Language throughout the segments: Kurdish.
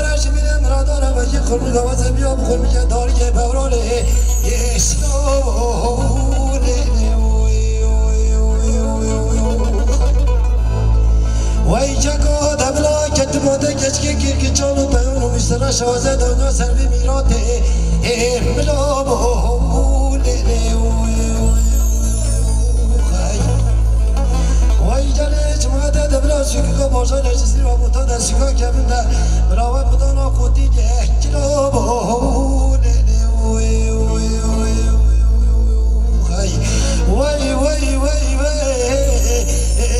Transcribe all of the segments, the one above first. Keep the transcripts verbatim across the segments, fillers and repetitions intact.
Xwedere ji bînê miradara vejî xurmî gavazê biya bi xurmî ke darî ke bewrolê. Yeşlo. Wey çeko de bila ketimo de geçkê kîrkiçan û peyon û mîsera şaze danya ser vî mîratê. Ê milo bo lê lê. Wey gelê çima de de bila süküka bajarê ji zîra bota de süka kevin de. Bila we bidana qotî de kilo bo lê lê. Wey wey wey wey wey.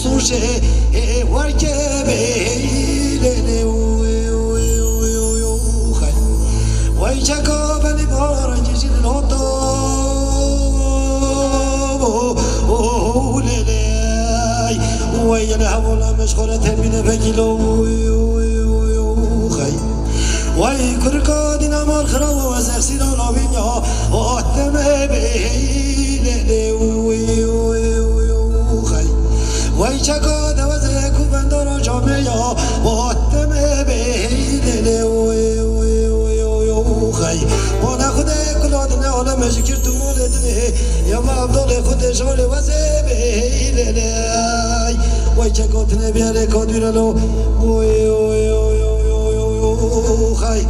Sûşê, ê, ê, werke bê, ê, lê, lê, û, ê, û, ê, û, ê, û, ê, û, xey. Wey çeka benî baran cicî loto. Û, û, û, lê, lê. Wey yene hevola meşxore temîne vekîlo. Û, û, û, û, û, û, xey. Wey kurka dîna mar xirawa wezexsîna navînya. Oteme bê, ê, lê, lê, û, û, û, û, û, xey. Wey çeka deweze ku vendara camê ya, o teme bê heydê lê, oy, oy, oy, oy, oy, xey. Bana Xwedê kula dine aleme ji girt û malê dinê, ya me Evdalê Xwedê jalê wezê bê heydê lê. Wey çeka tine biyarê ka dûre lo, oy, oy, oy, oy, oy, oy, oy, xey.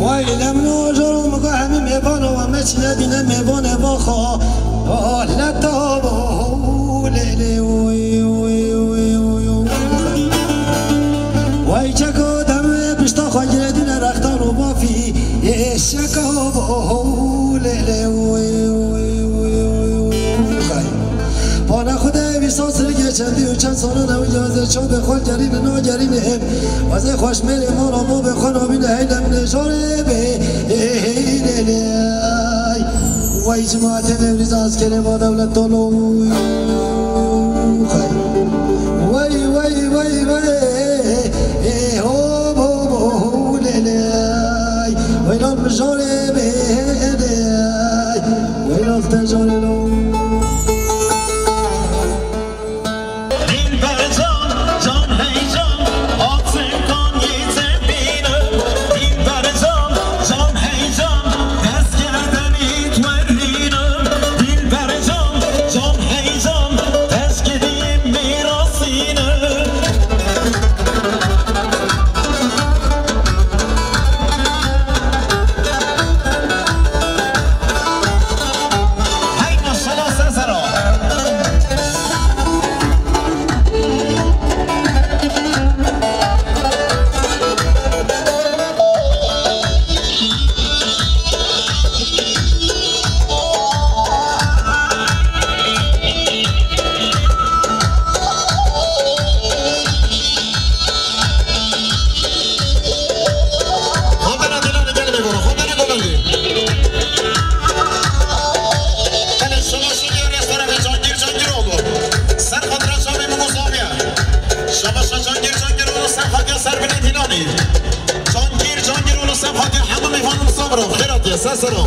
Vay, lemno joro muga hemi mêvano ve meçine bine mêvane vaxa. Oh, leta bo, le, le, oy, oy, oy, oy, oy. Vay, çeko deme pişta xwe giredine rextan û bafî. Eşeka bo, le, le, oy, oy, oy, oy, oy. Pana Xwedê vî saz rige çendî û çend salan ew yazê çavê xwe gerîne nagerîne. Wezê xweşmêrê mala bavê xwe nabîne heylem nêjarê bê. Ê, hey, lê, lê, ay. Wey cemaatê Newrîz askerê va dewlet tolo. Wey, wey, wey, wey. Ê, ho, bo, bo, ho, lê, lê, ay. Wey lan mijarê bê, lê, ay. Wey lan te jarê lo. Dilber can, can hey can, Axim kan yê tepînim. Dilber can, can hey can, destgirdenî twerînim. Dilber can, can hey can, destgirî mirasînim. Hey maşallah, ser sera. Xwendina Dîlanê gelê me gora, xwendina Golandê. Gelê şabaşa diyor ya, tarafê Cangîr Cangîroğlu. Ser xatira çavê min û Samiye. Şabaşa Cangîr Cangîroğlu, ser xatiya ser binê Dîlanê. Cangîr Cangîroğlu, ser xatiya hemû mêvan û misafira. Xêr hatiye, ser sera.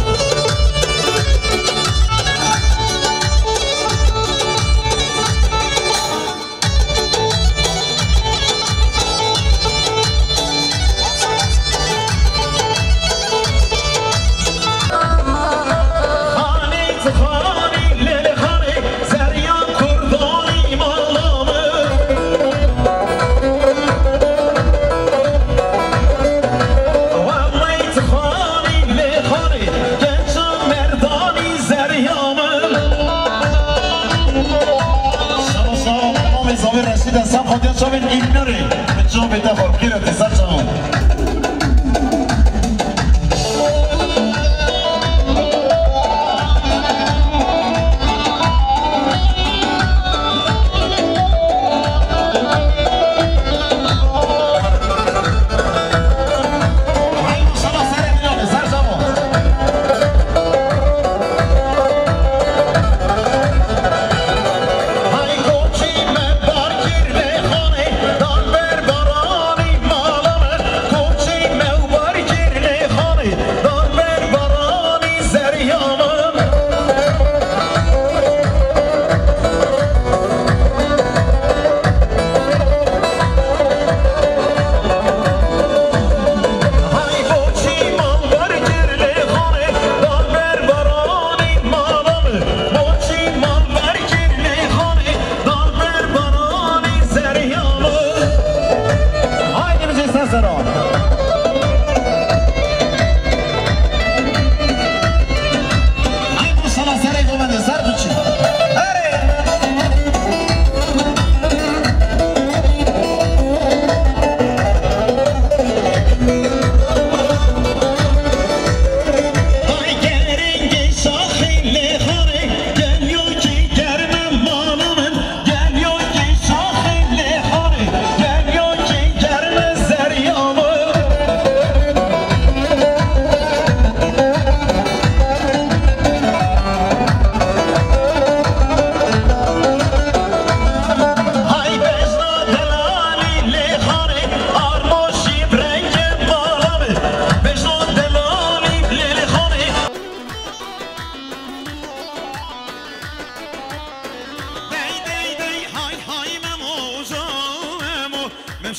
Genca merdanî zerya min. Şaba şaba, Mamê Zavê Reşîd e, ser xatiya çavên Îlknurê. Min çavê te xwe, xêr hatî, ser çavan.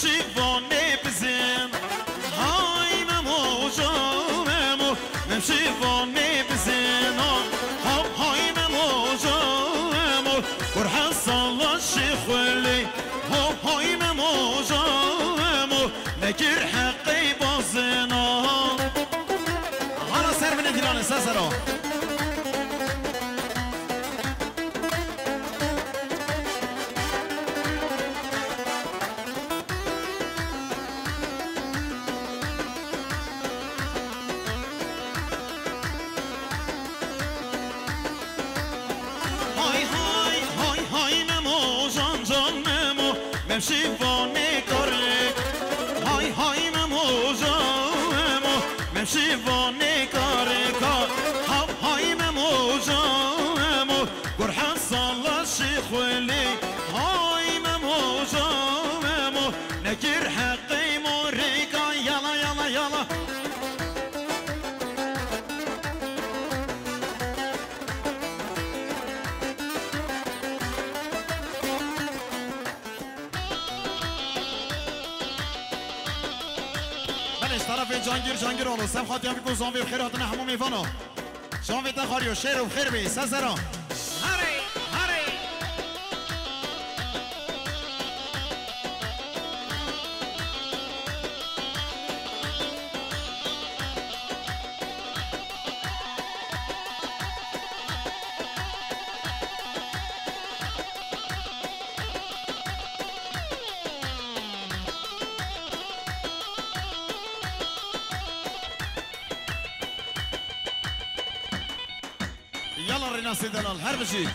Şivanê bizin, hay Memo, ja Memo, mem şivanê bizin, ha, ha, hay Memo, ja Memo, Kurhan sala şixulî, ha, hay Memo, ja Memo, nekir heqê bazina. Hala ser binê dîlanê, ser sera. Hay hay, hay hay Memo, jan jan Memo, mem şivanê karê. Hay hay Memo, jan Memo, mem şivanê karê ka. Hav hay Memo, jan Memo, Kurhan sala şixulî. Hay Memo, ja Memo, nekir heqê morêka. Yala, yala, yala. Belê, ji tarafê Cangîr, Cangîroğlu, Sevxatiya Biko, zanvê bi xêr hatine hemû mêvano. Şan vê te xariyo, şêr û xêr bê, sesera. Harê, harê. Yala Rênasê delal, her bijî.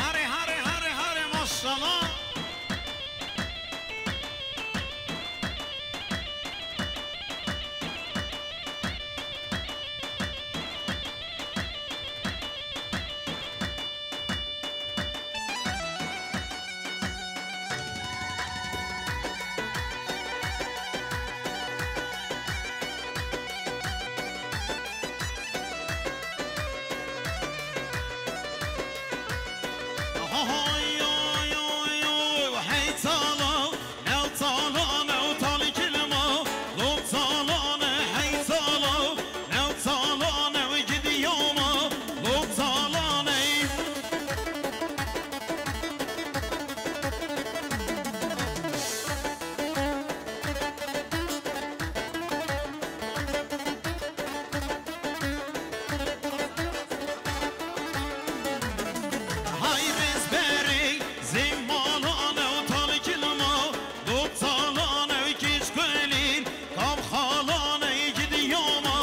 Harê, harê, harê, harê, maşallah. Hay, oy, oy, oy, hey tala, new tala, new tali kilma, lo tala, ne hey tala, new tala, new gidiyor ma, lo tala, ne. Hay rêzberê, zê malane û talikilma, dot salane û kîşkelîn, kam xalane gidiyor ma,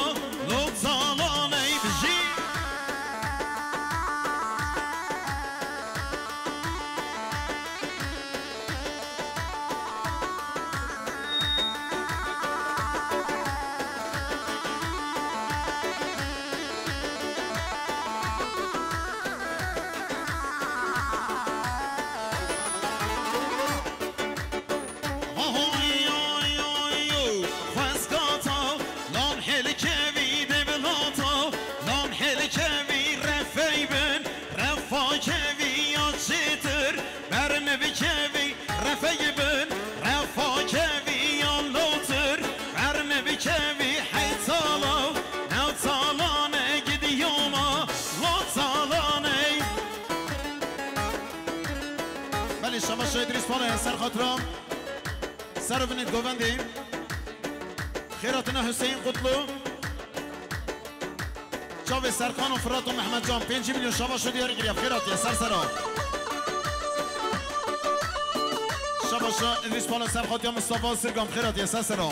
dot salane bijî. Oy, oy, oy, oy. Xwezgata lan hêlkevî dewlata, lan hêlkevî refey bin, refa kevî ya çêtir, bernivkevî refey bin, refa kevî ya lotir, bernivkevî hey tala, new talane gidiyor ma, lo talane. Belê, şabaş Îdrîs Pala, ser xatira. Ser û vinêt govendê. Xêr hatine Hüseyin Kutlu. Çavê Serkan û Firat û Mehmet Can, pêncî milyon şabaş û diyar giriya. Xêr hatiye, ser sera. Şabaşa Îdrîs Pala, ser xatiya Mustafa Sirgam. Xêr hatiye, ser sera.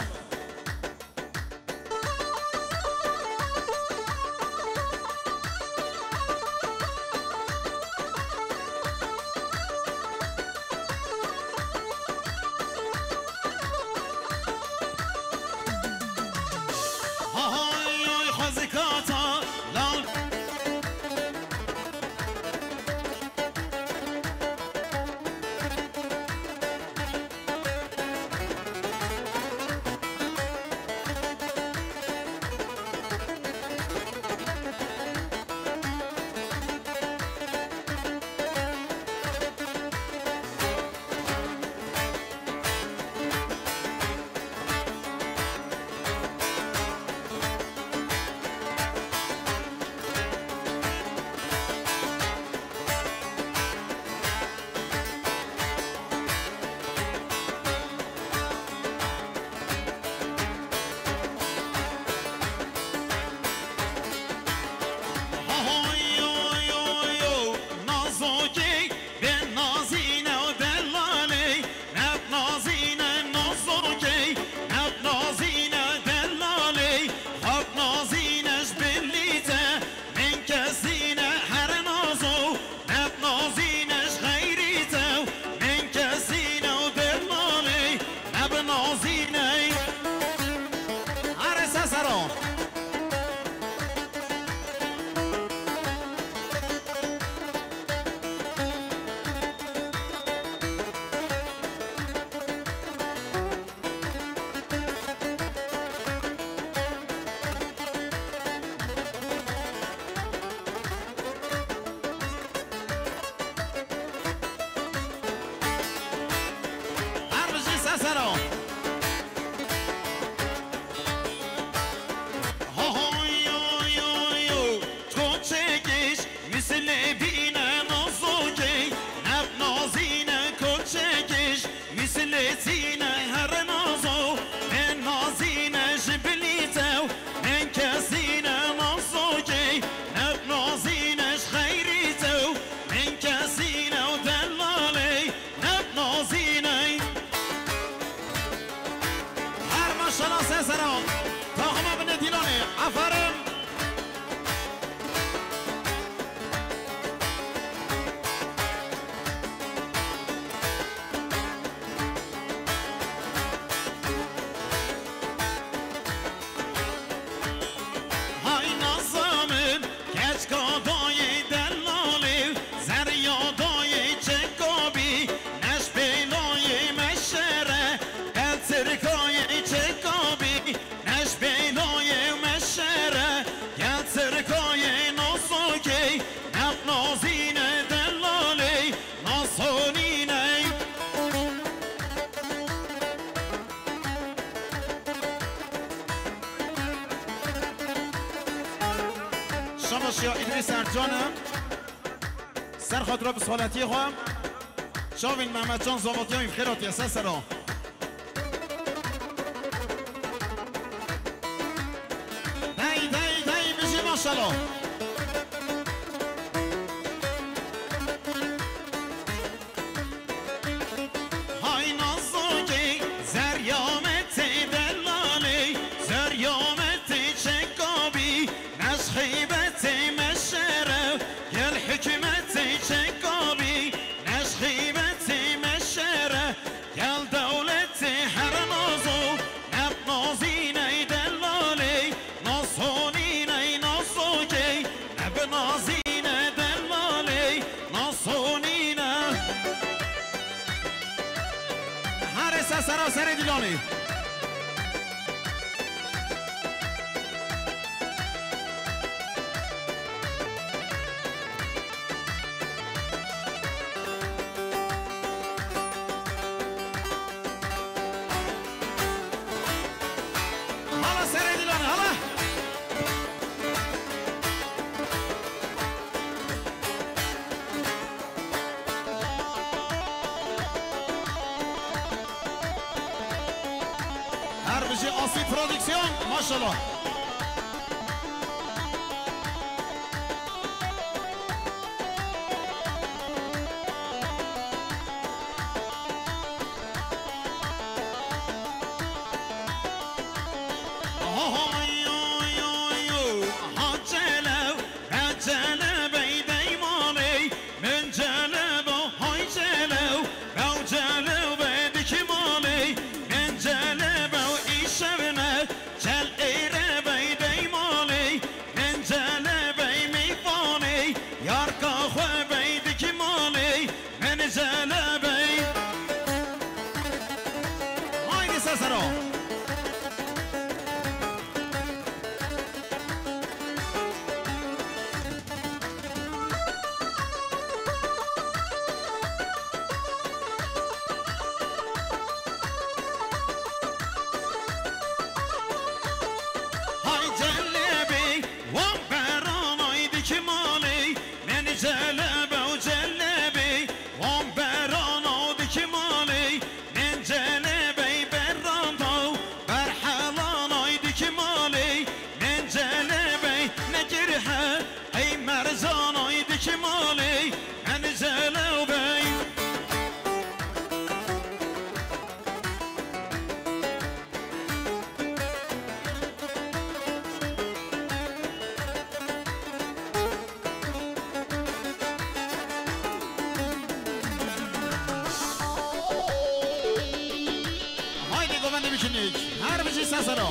Şabaş ya Îdrîs Ercan e. Ser xatira bi saletiyê xwe. Çavên Mehmetcan Zavatiyan xêr hatiye ser sera. Dey, dey, dey, bijî maşallah. Hay nazokê, zerya me tê delalê, zerya me tê çekabî, neşxîbetê meşere, gel hikmetê çekabî, neşxîbetê meşere, gel dewletê her nazo, neb nazîney delalê, nasonîney nasokê, neb nazîne delalê, nasonîne. Herê ser sera serê dîlanê. Hala serê dîlanê, hala. Her bijî Asî Prodüksiyon, maşallah. Oy, oy, oy, oy. Ha celew, ha celebey dey malê. Min celebo, hay celew, bew celew be dikî malê. Min celebo îşevne, cel êre bey dey malê. Min celebey mîvanê, yarka xwe bey dikî malê. Min celebey. Haydi ser sera. Hay celebê, wan beranay dikî malê. Min celebe û celebê, wan berana dikî malê. Min celebey beranda û berhelanay dikî malê. Min celebey nekir he, ey merzanay dikî malê. Min celebey. Haydi govendê biçinik. Her bijî ser sera.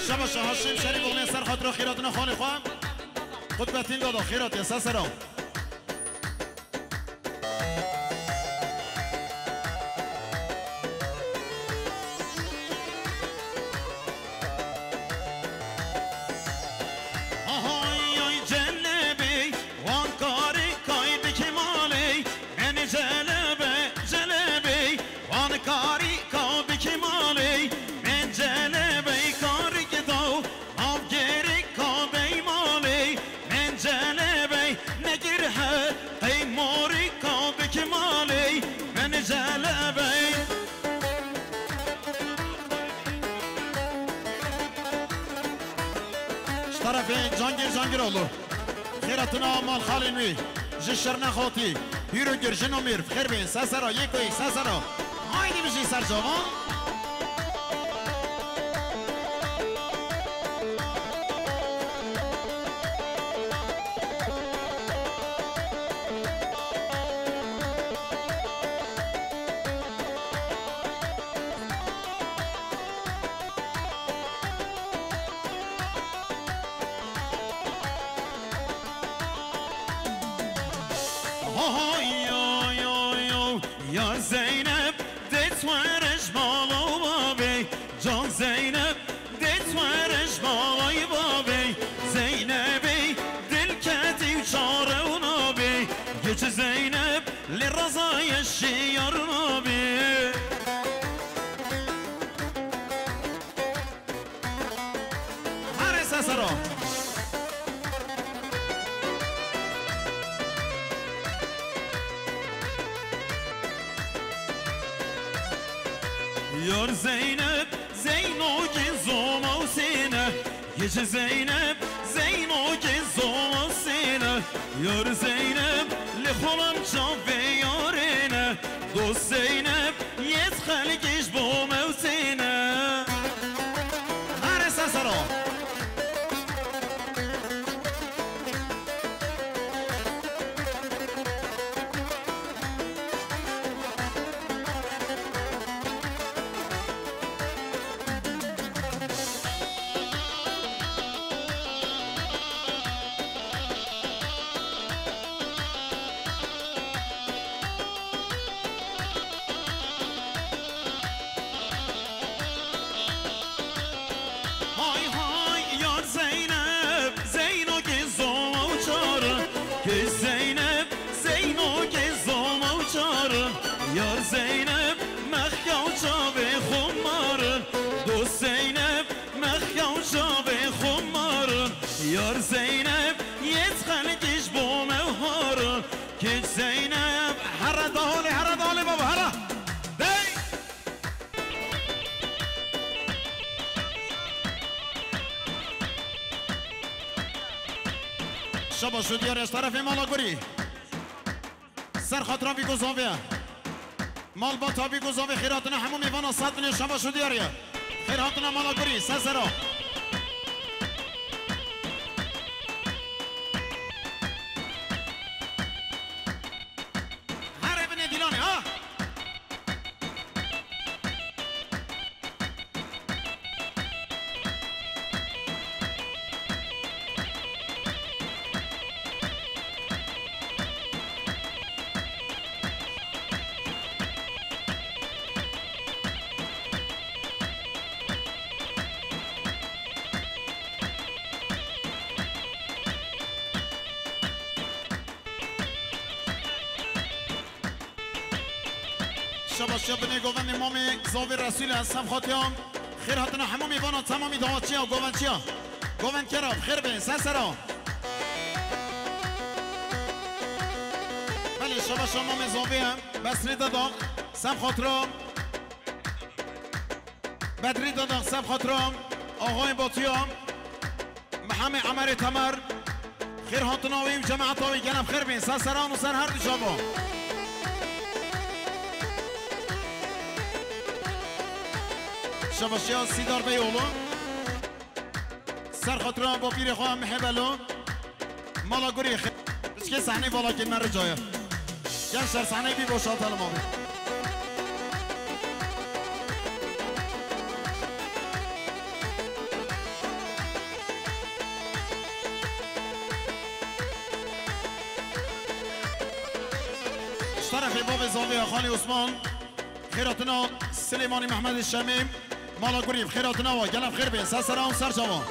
Şabaş Haşim Şerîf oğlê ser xatira xêratina xalê xwe. Qutbetîn dada xêratiye ser sera. Ahay ay celebê, wan karî kay dikî malê. Min celebe, celebê, wan karî ka dikî malê. Min celebey karî ki daw, nav gerî ka dey malê. Min celebey nekir he, qey morî ka dikî malê. Min celebey. Ji terefê Cangir Cangiroğlu. Xêratina mal xalên wî. Ji Şirnexotî. Hîr û gir, jin û mîr. Xêr bên. Sesera. Yek û yek. Sesera. Haydi bijî ser cava. Ho, ho, yo, yo, yo. Ya Zeynep, dêt were ji mala bavê. Can Zeynep, dêt were ji mala bavê. Zeynebê, dil ketî û çare û nabê. Giç Zeynep, Lê reza ye şiyar nabî. Hare sesero. Yar Zeynep, Zeyno gê zoma û sêne. Gece Zeynep, Zeyno gê zoma sêne. Yar Zeynep, li xolam çavê yarêne. Dost Zeynep, yêt xelkî ji bo mewsêne. Hare sesero. Hay hay yar Zeynep, Zeyno gê zoma û çar. Kê Zeynep, Zeyno gê zoma û çar. Yar Zeynep, mexya û çavê xumarin. Dost Zeynep, mexya û çavê xumarin. Yar Zeynep, yêt xelkî ji bo mewharin. Kê Zeynep, here dalê, here dalê baba, here. Dey! Şabaş û diyar ez terefê mala gurî. Ser xatira vî ku zavê. Malbata vî ku zavê xêr hatina hemû mêvana sed milyon şabaş û diyar e. Xêr hatina mala gurî, ser sera. Here binê dîlanê, ha! Şabaşiya binê govendê mamê zavê Resûl e, sev xatiya. Xêr hatina hemû mêvana temamî dawaçiya, govendçiya. Govendkera, xêr bê, ser sera. Belê, şabaşa mamê zavê e, Besrê Dedax, sev xatira. Bedrî Dedax, sev xatira. Axayê Batiya. Mihemê Emerê Temer, xêr hatina wî û cemaeta wî gelek xêr bên, ser seran û ser her du çavan. Şebaşiya Sîdar Beyoğlu, ser xatira bapîrê xwe Mihê Belo, mala gurî xêr. Piçkê sehnê vala kê me rica ye. Gençler, sahneyi bir boşaltalım abi. Ji terefê bavê zavê ya Xalî Osman, xêratina Silêmanî Mehmedê Şemî, mala gurî, xêratina wa, gelek xêr bên, ser sera û ser çavan.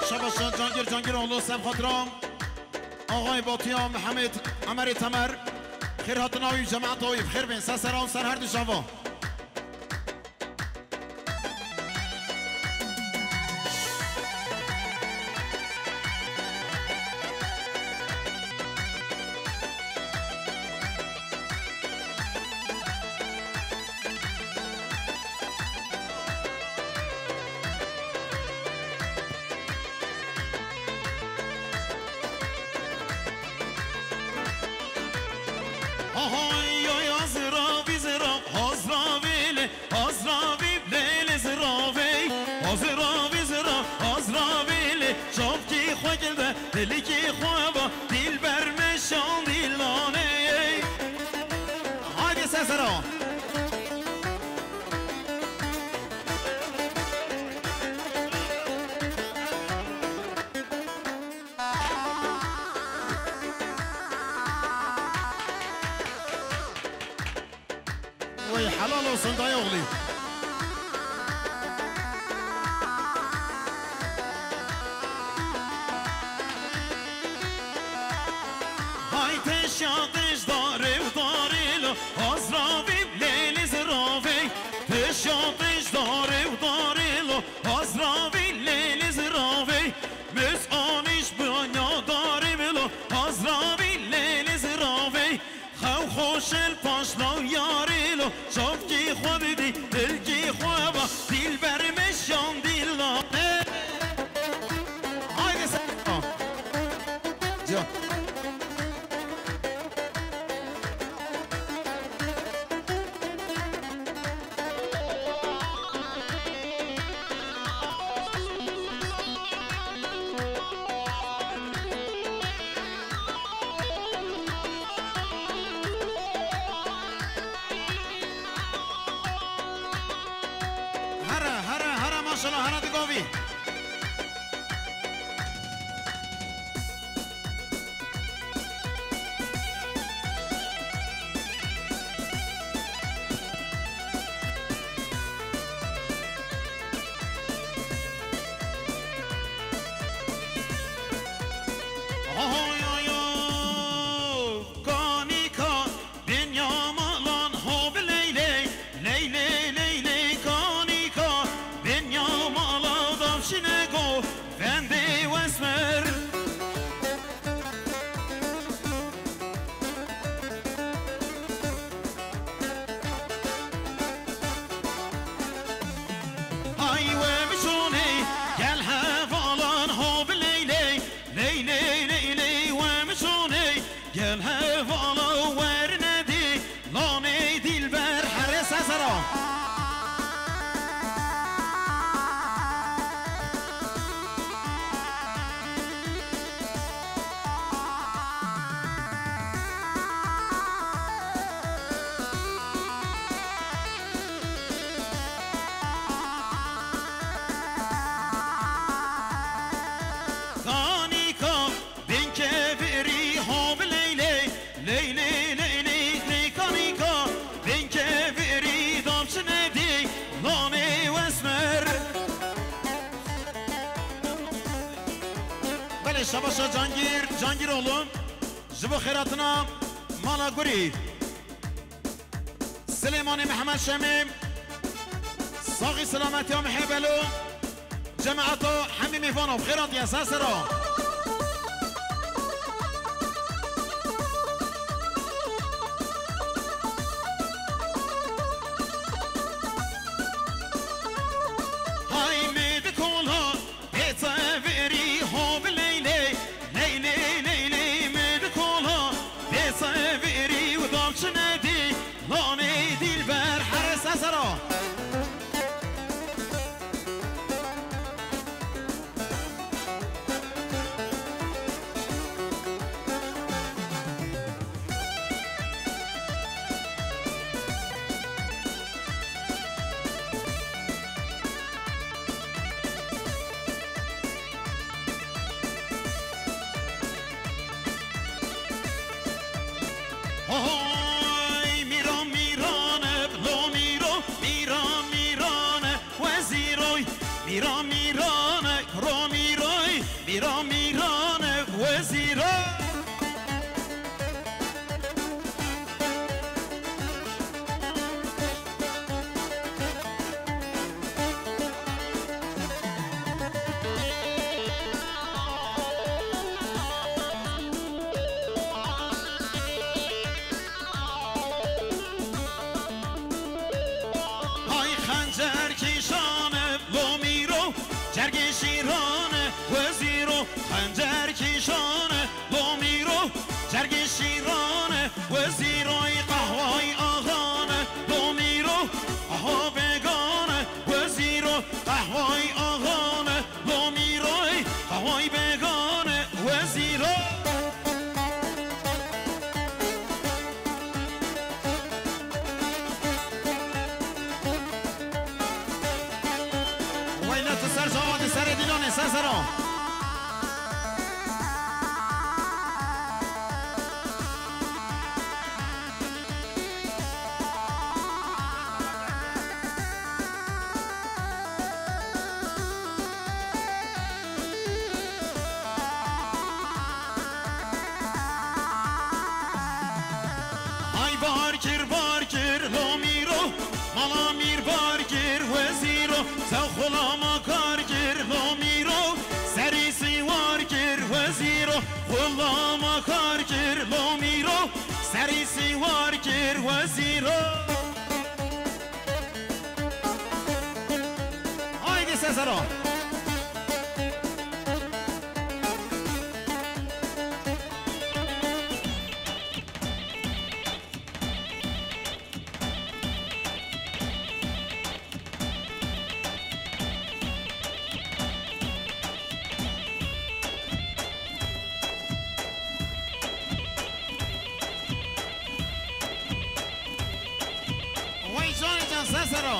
Şabaşan Cangir Cangiroğlu, sev xatira Axayê Batiya, Mihemed Emerê Temer, xêr hatina wî, cemaeta wî, bi xêr bên, ser sera û ser her du çavan. Ahay, ay, azra, bizra, azra, bile. Azravî lêlê ziravê, azravî zira, azravî lê çavkî xwe gilde, dilikî xwe ba, dîlber meşan dîlanê. Haydi sesera. olsun dayı oğlu. Hay teşya teş darê û darê lo, Azravî lêlî ziravê. Teşya teş darê û darê lo, Azravî lêlî ziravê. Mez anîş banya darê vilo, Azravî lêlî ziravê. Xew xweş el paşlaw yarê lo, çavkî xwe bidî, dilkî xwe va, dîlber meşan dîlane. Haydi sen. Can. Here, here, here, maşallah, here digovî. Oy, oy, oy, kanika, dinya malan hov leyley, leyley, leyley, kanika, dinya mala davşine go, vendê wesmer. Ay we miçonê gel hevalan hov leyley, leyley, leyley we miçonê gel hevala werne dî, lanê dîlber here sesera. Kanika, bin kevirî hov leyley, leyley, leyley, ley kanika, bin kevirî davçine dî, lanê wesmer. Belê, şabaşa Cangîr, Cangîroğlu, ji bo xêratina mala gurî. Silêmanê Mihemed Şemî, saxî silametiya mihê belo, cemaeta hemî mêvano, xêr hatiye ser sera. Hay me di kola, Bê tevirî hov leyley, leyley, leyley, me di kola. Bê tevirî û davçine dî, lanê dîlber here sesera. Hoy, mîran, mîran e, lo mîro, mîran, mîran e, wezîroy. Mîran, mîran e, kuro mîroy. Mîran, mîran e, wezîroy. Hay xencer kîşan e, lo mîro, cergê şîran e, wezîro. Xencer kîşan e, lo mîro, cergê şîran e, wezîroy. Qehway axan e, lo mîro, qehwa began e, wezîro. Qehway axan e, lo mîroy, qehway began e, wezîro. Wey ne tu ser cava di serê dîlanê ser sera. Lama kar kir, lomîro, serî sîwar kir, wezîro. Haydi Sezero. Wey canê can, ser sero.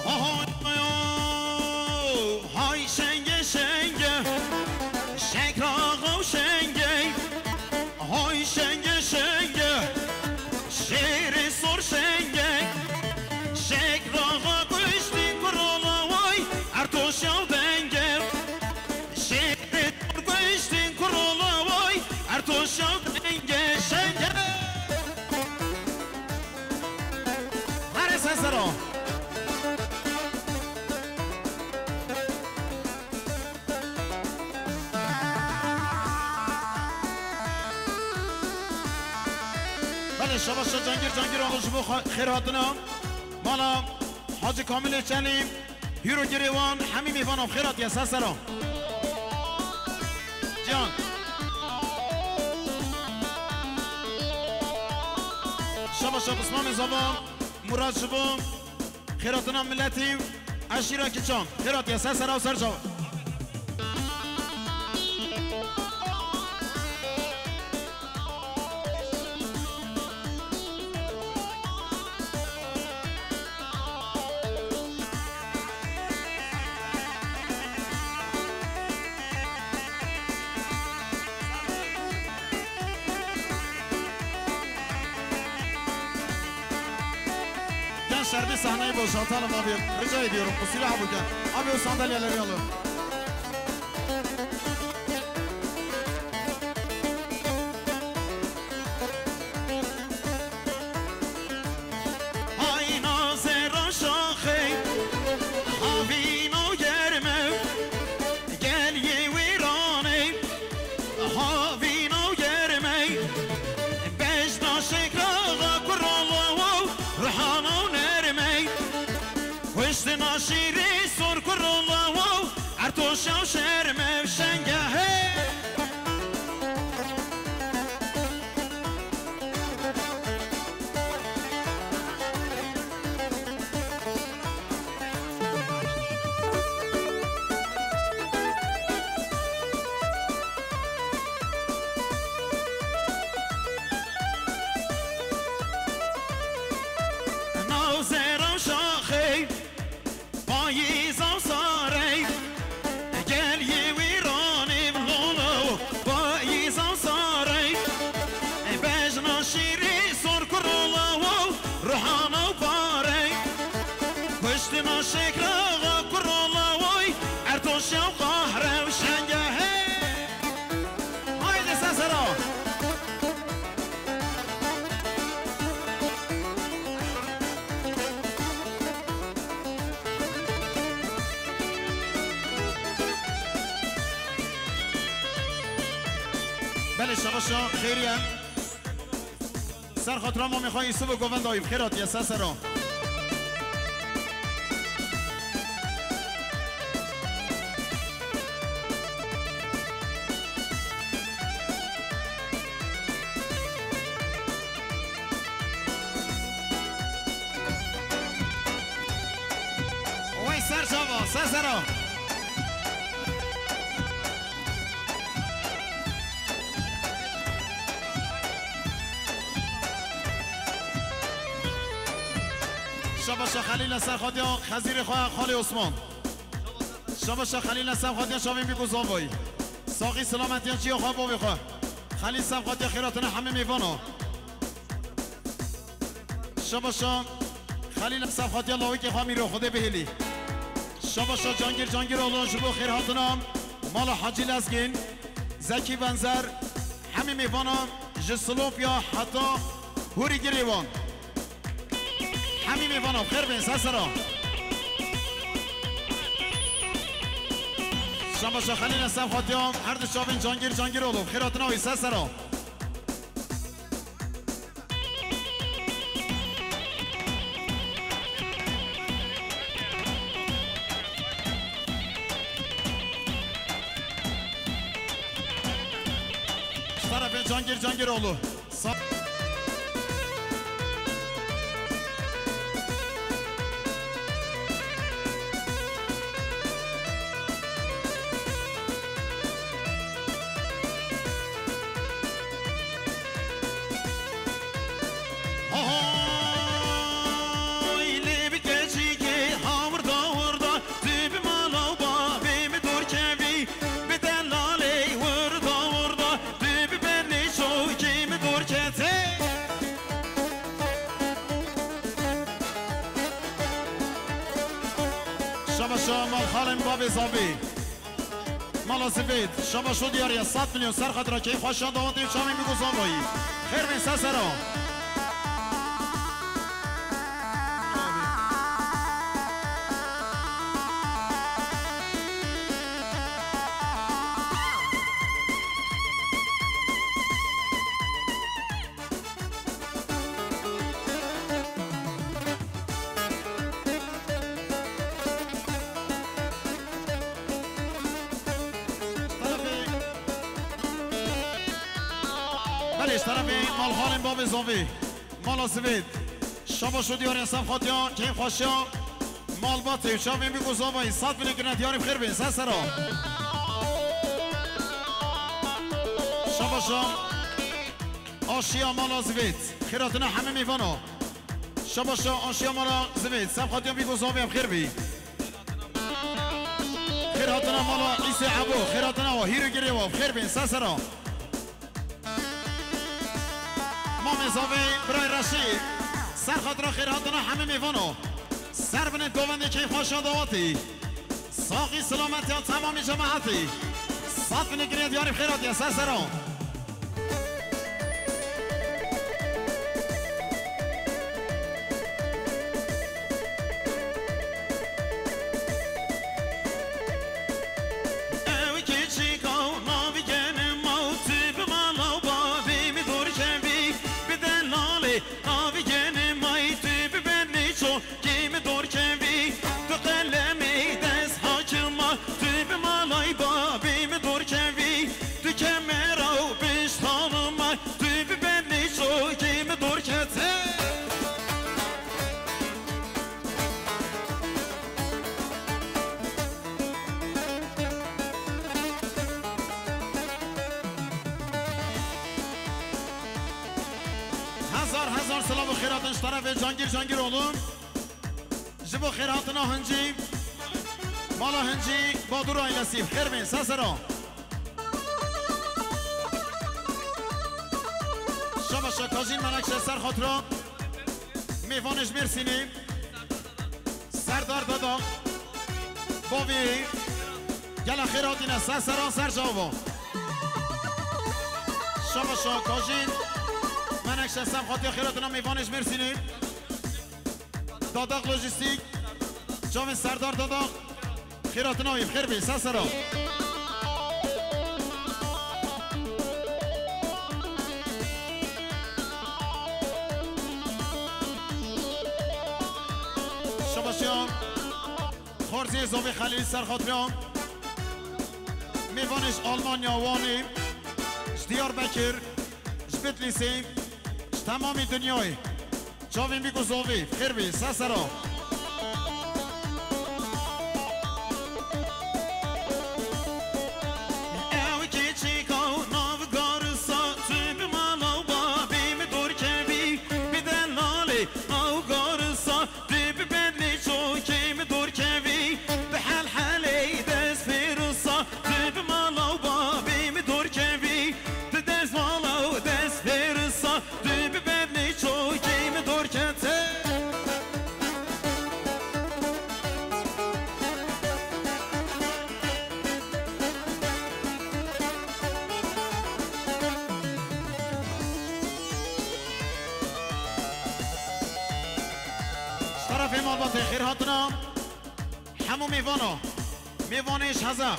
Hay, hay, hay, şenge, şenge, şek raxo şenge, hay, şenge, şenge, şêrê sor şenge, şek raxa kuştî kurola way, ertoşa denge. Şêrê sor kuştî kurola way, ertoşa denge şenge. Here ser sero. Belê, şabaşa Cangîr, Cangîr oğlu ji bo xwe-, xêr hatina. Mala Hacı Kamilê Çelî, Hîro Girêwan, hemî mêvanan xêr hatiye ser sero. Cihan. Şabaşa Bismamê Zava, Murat ji bo xêratina miletî, eşîra Kiçan. Xêr hatiye ser sera û ser çava. Gençler, bir sahneyi boşaltalım abi. Rica ediyorum. Bu silah bu. Abi, o sandalyeleri alın. Hay nazera şaxê, havîno germe, gel yê wêranê, havîno germe, bejna şekraxa kurola wow, ruhano nerme, kuştina şîrê sor kurola wow, ertoşa û şerme û şenge hey. Nav zera şaxê, payîza sarey, gel yê wîranê lolo, payîza sarey, bejna şîrî sor kurola wo, ruhana parey, kuştina şekraxa kurola woy, ertoşa û qahre û şenge hey. Haydi sesera. Belê, şabaşa xêriye. Ser xatira mamê xwe Yusuf û Govenda wî bi xêr hatiye, ser sera. Wey ser çava, ser sera. Şabaşa Xelîl li ser xatiya xezîrê xwe Xalê Osman. Şabaşa Xelîl li ser xatiya çavên bî ku zavayî. Saxî silametiya çiya xwe bavê xwe. Xelîl ser xatiya xêratina hemî mêvana. Şabaşa Xelîl ser xatiya lawikê xwe Mîro Xwedê bihêlî. Şabaşa Cangîr Cangîroğlu ji bo xêrhatina mala Hacî Lezgîn, Zekî Benzer, hemî mêvana ji Silopya heta Hûrî Girêwan. Hemî mêvana xêr bên ser sera. Şabaşa Xelîl ser xatiya her du çavên Cangîr Cangîroğlu xêrhatina wî ser sera. Ji tarafê Cangîr Cangîroğlu. Sa- Hay lê bi keçikê ha wirda wirda, tu bi mala û bavê min dor kevî, bi delalê wirda wirda, tu bi benê çokê min dor ketê. Şabaşa mal xalên bavê zavê. Mala Zivêd, şabaş û diyariya sed milyon ser xatira keyf xweşa dawatê û çavên bî ku zavayî. Xêr bên ser sera. Belê, ji tarafê malxalên bavê zavê, mala Zivêd. Şabaş û diyarên ser xatiya, keyf xweşiya. Malbatê û çavên bî ku zavayî, sed binê kirine diyarî xêr bên, ser sera. Şabaşa aşiya mala Zivêd. Xêratina hemî mêvana. Şabaşa aşiya mala Zivêd. Ser xatiya bî ku zavê em xêr bî. Xêr hatina mala Îsê Ebo. Xêr hatina wa. Hîr û girê wa. Xêr bên, ser sera. Mamê zavê, birayê Reşî. Ser xatira xêrhatina hemî mêvano. Ser binê govendê keyf xweşa dawatî. Saxî silametiya temamî cemaetî. Sed binê girê diyarî xêr hatiye ser sera. Ew keçika û navî genê ma û tu bi mala û bavê min dor kevî, bi delalê navî genê mayî tu bi benê çokê min dor kevî. Tu qelemê dest hakima, tu bi malay bavê min dor kevî. Tu kemera û pişt hanima, tu bi benê çokê min dor kete. Hezar hezar silav û xêratin ji terefê Cangîr Cangîroğlu. Ji bo xêrhatina Hincî, mala Hincî, Badur ailesî, xêr bên, ser sera. Şabaşa Kajîn Menekşe ser xatira mêvanê ji Mêrsînê, Serdar Dada, bavê gela xêr hatine ser sera ser çava. Şabaşa Kajîn Menekşe ser xatiya xêr hatina mêvanê ji Mêrsînê. Dadaq Lojîstîk, çavên Serdar Dadaq, xêratina wî, xêr bê, ser sera. Şabaşiya Xorzê Zovê Xelîl ser xatira mêvanê ji Almanya, Wanê, ji Diyarbekir, ji Bitlîsê, ji temamî dinyayê. Çavên bî ku zovê, xêr bê, ser sera. Ew keçika nav garisa, tu bi mala û bavê min dor kevî, bi delalê nav garisa, tu bi Vê malbatê xêr hatina. Hemû mêvana. Mêvanê ji Hezex.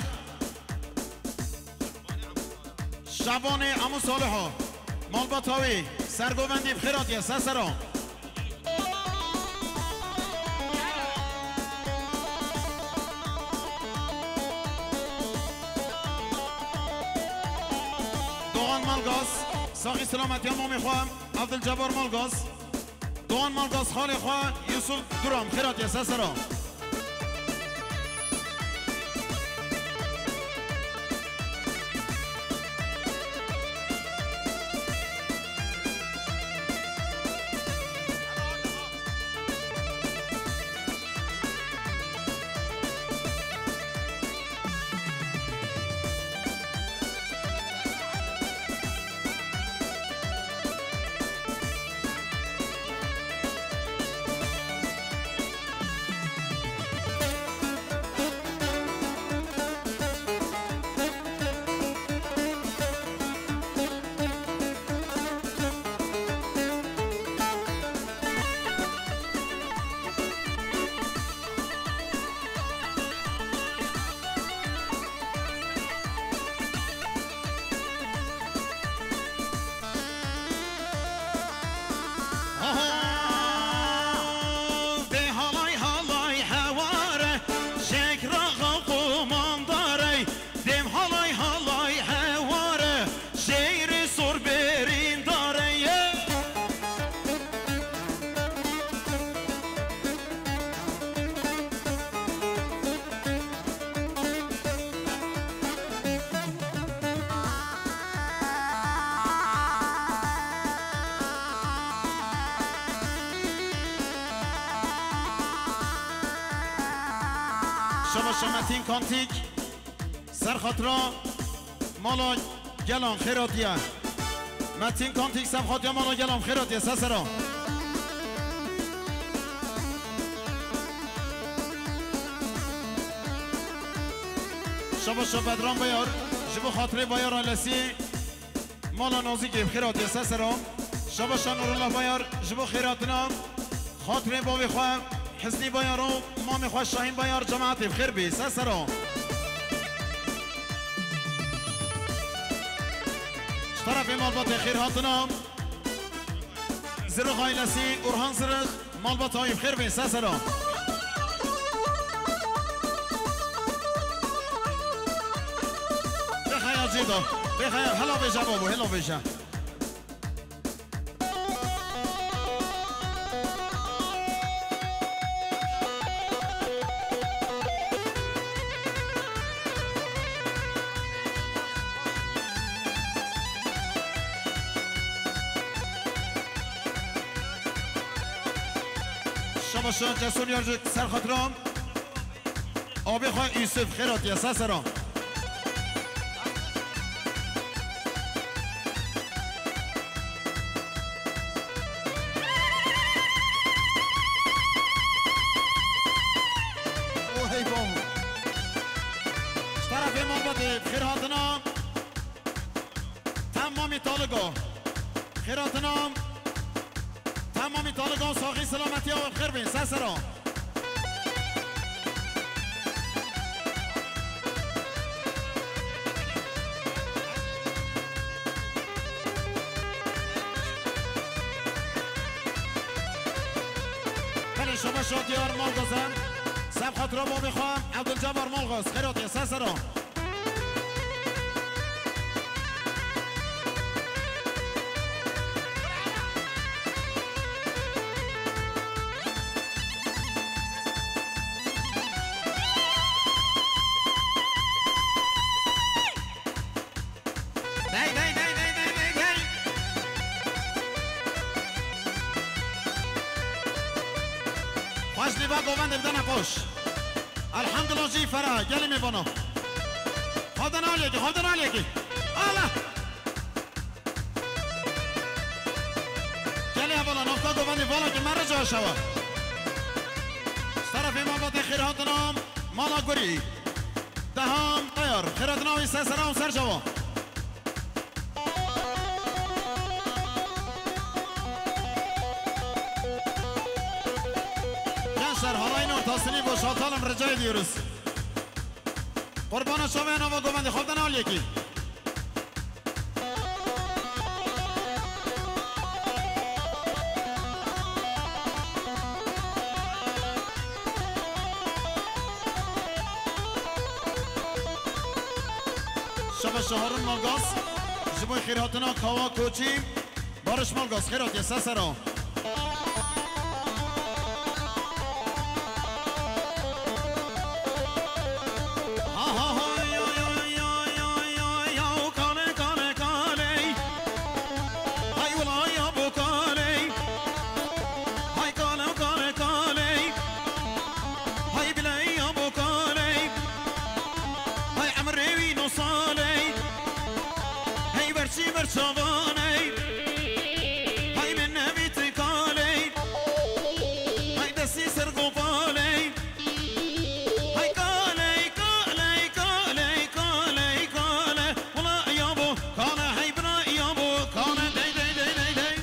Şabanê Emu Saliho. Malbata wî. Sergovendî bi xêr hatiye. Ser sera. Doğan Malgaz. Saxî selametiya mamê xwe. Abdülcebbar Malgaz. Doğan Malgaz xalê xwe Yusuf Duran xêr hatiye ser sera. Vê halay halay heware, şek raxa qomandare, dem halay halay heware, şehrê sor berîndare ye. Şaba Şametin Kantik. Ser xatira mala gelan xêr hatiye. Metin Kantik ser xatiya mala gelan xêr hatiye. Ser sera. Şaba şa Bedran Bayar. Ji bo xatirê Bayar ailesî. Mala Nazîkê bi xêr hatiye ser sera. Şaba şa Nurullah Bayar ji bo xêratina xatirê bavê xwe Hisnî Bayar û mamê xwe Şahîn Bayar cemaetê bi xêr bê ser sera. Ji terefê malbatê xêr hatina Zirix ailesî Orhan Zirix. Malbata wî bi xêr bê, ser sera. Bêxeya cê de. Bêxeya, hela vêje babo, hela vêje. Şabaşa Cesur Yarcık ser xatira. Abê xwe Yusuf xêr hatiye ser sera. O hey bom. Ji terefê malbatê xêr hatina. Temamî Taligo. Xêratina. Temamî Taligo saxî selametiya we xêr bin. Ser sera. Belê şaba şadiyar Malgaz e. Ser xatira babê xwe Evdil Cebar Malgaz. Xêratiye ser sera. Dey, dey, dey, dey, dey, dey, dey. Xweş lîva govendê bidene poş. Elhamdulillah jî fera, gelê mêvana. Xwedin aliyekî, xwedin aliyekî. Allah! Gelê hevala, navka govendê vala ki me re caşewa. Ji terefê malbatê xêr hatina mala gurî. Dehan Tayar, xêratina wî ser sera û ser cawa. Tasını boşaltalım, rica ediyoruz. Qurbana çavê nava govendê xwe bidin aliyekî. Şeveşe Harun Malgaz, ji bo xêrhatina Kawa Koçî, Barış Malgaz, xêr hatiye, ser sera. Ha, ha, ha, ya, ya, ya, ya, ya, ya, o kale, kale, kale. Hay wela ya bo kale. Hay kale, kale, kale. Hay bile ya bo kale. Hay emrê wî no salê. Hey berçî berçavanê. Hay min nevî ti kalê. Hay destî ser gopalê. Hay kalê, kalê, kalê, kalê, kalê. Wela ya bo kalê, hey bira ya bo kalê. Dey, dey, dey, dey, dey.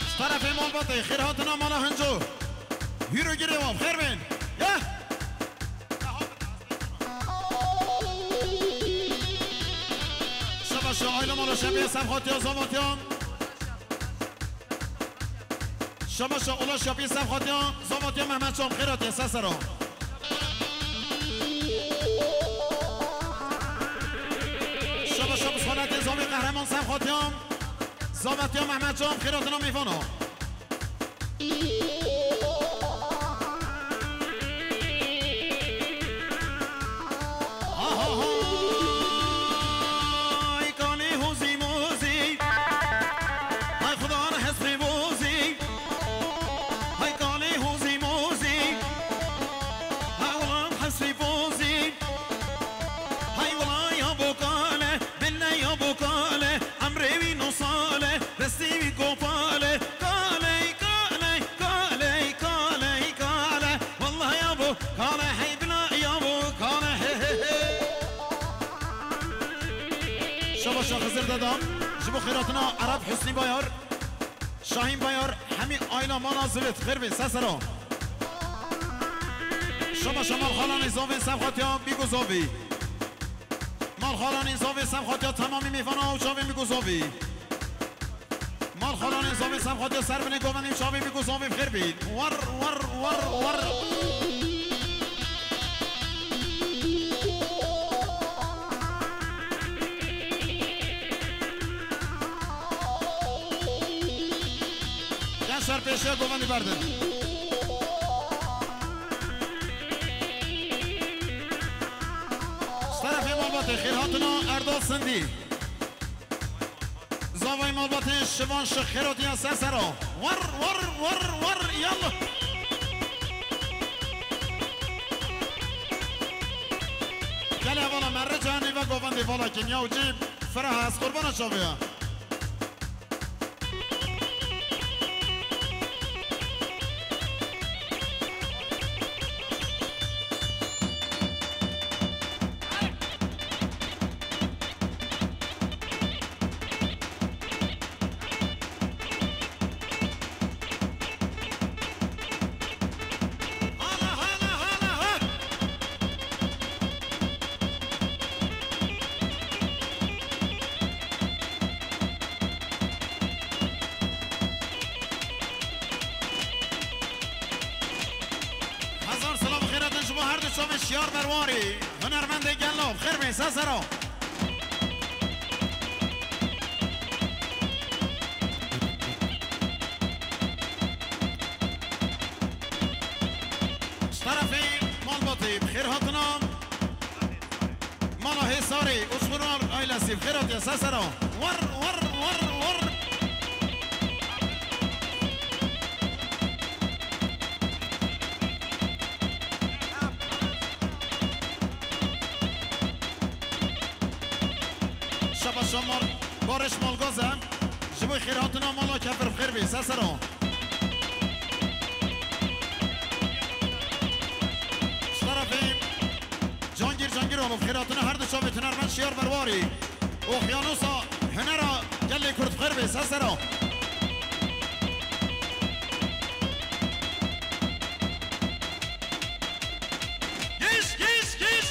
Ji terefê malbatê, xêr hatina mala Hinco. Hîro girê wan, xêr bên. Yeh! Şebaşa, aile mala Şebiye, Semxatiya, Zavatiya. Şebaşa, ola Şebiye, Semxatiya, Zavatiya, Mehmet Çam, xêr hatiye, ser sera. Şebaşa, Bisxanetê, Zavê Qehreman, Semxatiya, Zavatiya, Mehmet Çam, xêr hatina mêvana. Hay kalê hozî mozî. Hay xudan hesrê bozî. Hay kalê hozî mozî. Hay ulan hesrê bozî. Hay wela ya bo kale, bile ya bo kale. Emrê wî no sale, destê wî kopale. Kaley, kaley, kaley, kaley, kale. Vallahi ya bo kale, hey bina ya bo kale, he, he, he. Şebaşa Xizir Deda, ji bo xêratina Ereb Husnî Bayar, Şahîn Bayar, hemî aîla mala Zivit, xêr bê, ser sera. Şebaşa Malxalanê Zavê Semxatiya, bîgo Zavî. Malxalanê Zavê Semxatiya, temamî mêvana ew çavê bîgo Zavî. Malxalanê Zavê Semxatiya, ser binê govendê çavê bîgo Zavê, xêr bî. War, war, war, war. Gençler, pêşiya govendî berdin. Ji terefê malbatê, xêrhatina Erdal Sindî. Zavayê malbatê Şivan Şix, xêr hatiye, ser sera. War, war, war, war, yallah. Gel hevala me rica nîve govendê vala kî niya û cî fira ez qurbana çavê ya. Hezar silav û xêratin ji bo her du çavên Şiyar Berwarî, hunermendê gelo, xêr bê, ser sera. Ji terefê malbatê bi xêr hatina. Mala Hêsarê, Uçxural ailesî, bi xêr hatiye, ser sera. War, war, war, war. Şebaşa Mar-, Barış Malgaz e. Ji bo xêrhatina mala Kefir bi xêr bê, ser sera. Ji terefê Cangîr Cangîroğlu, xêrhatina her du çavê hunermend Şiyar Berwarî. Oqyanusa hunera gelê Kurd xêr bê, ser sera. Giş, giş, giş.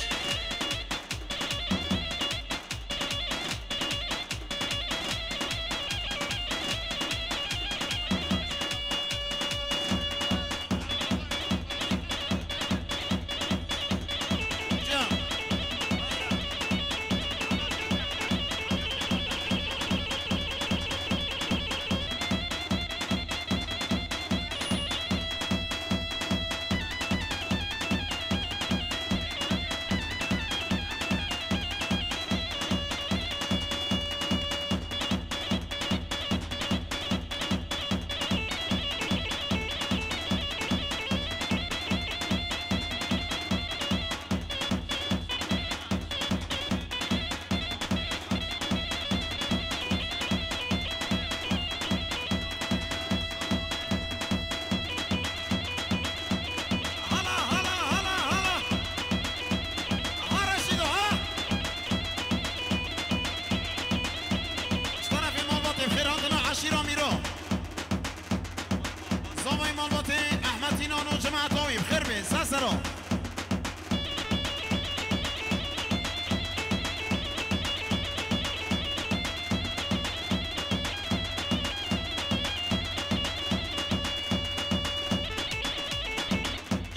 Hala, hala, hala, hala. Ha Reşîdo, ha. Ji tarafê malbatê xêr hatina eşîra Mîro. Zavayê malbatê Ehmed Înan û cemaeta wî bi xêr bê, ser sera.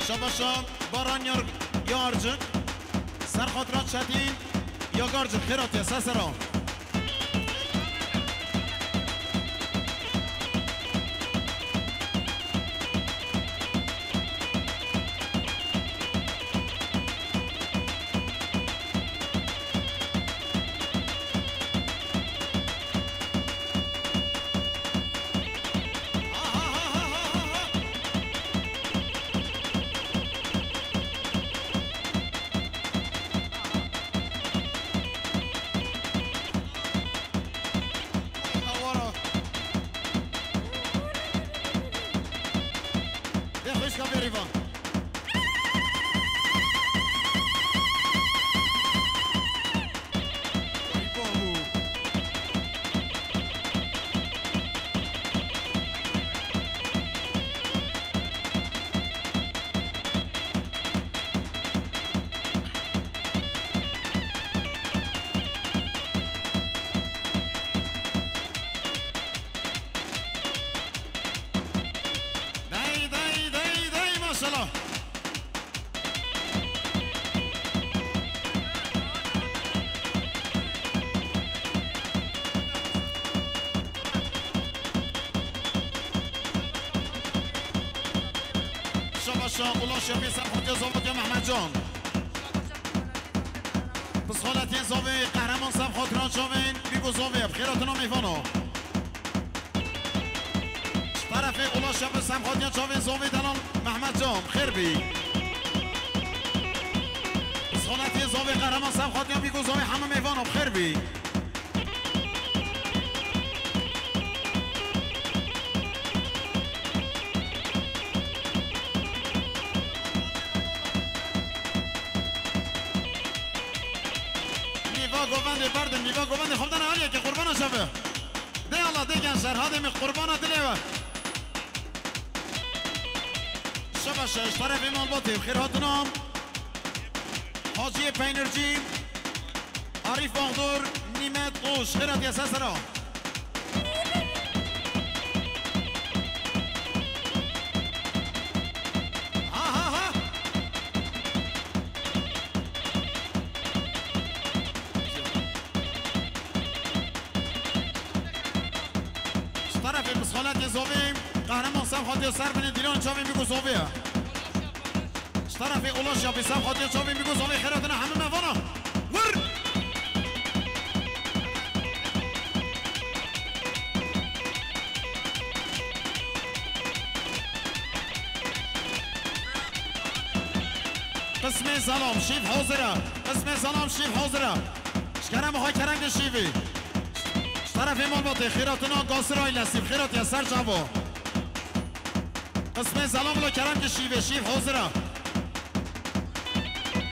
Şabaşa Baran Yar-, Yarcik, Serxatira Çetîn, Yagarcik, xêr hatiye, ser sera. Dê xwişka bêrîvan. Dey, dey, dey, dey, maşallah. Şabaşa, ulaşa pê ser xwatiya zavatiya Mehmet Can. Psixoletiyên zavê qehreman ser xatira çavên, bî ku zavê bi xêr hatina mêvano. Ji terefê ulaşa bi ser xatiya çavên zavê delal Mehmet Can, bi xêr bî. Psixoletiyên zavê qehreman ser xatiya bî ku zavê hemû mêvano, bi xêr bî. Nîva govendê berdin, nîva govendê xwe bidene aliyekê qurbana şeve. Dê Allah, dê gençler, hadi mi qurbana dilê we. Şebeşe, ji terefê malbatê, xêr hatina. Haciyê Peynircî, Arîf Baxdor, Nîmet Qoş, xêr hatiye ser sera. Ha, ha, ha. Ji terefê psixoletê zovê, qehreman ser xatiya ser binê dîlan çavên bî ku zovê ye. Ji terefê Ulaşa pê ser xatiya çavên bî ku zavê xêr hatina hemû me vana. Wir! Qismê Zelam şîv hazir e. Qismê Zelam şîv hazir e. Ji kerem xwe kerem ke şîvê. Ji terefê malbatê xêr hatina Gasir ailesî, xêr hatiye ser çavo. Qismê Zelam lo kerem ki şîvê, şîv hazir e.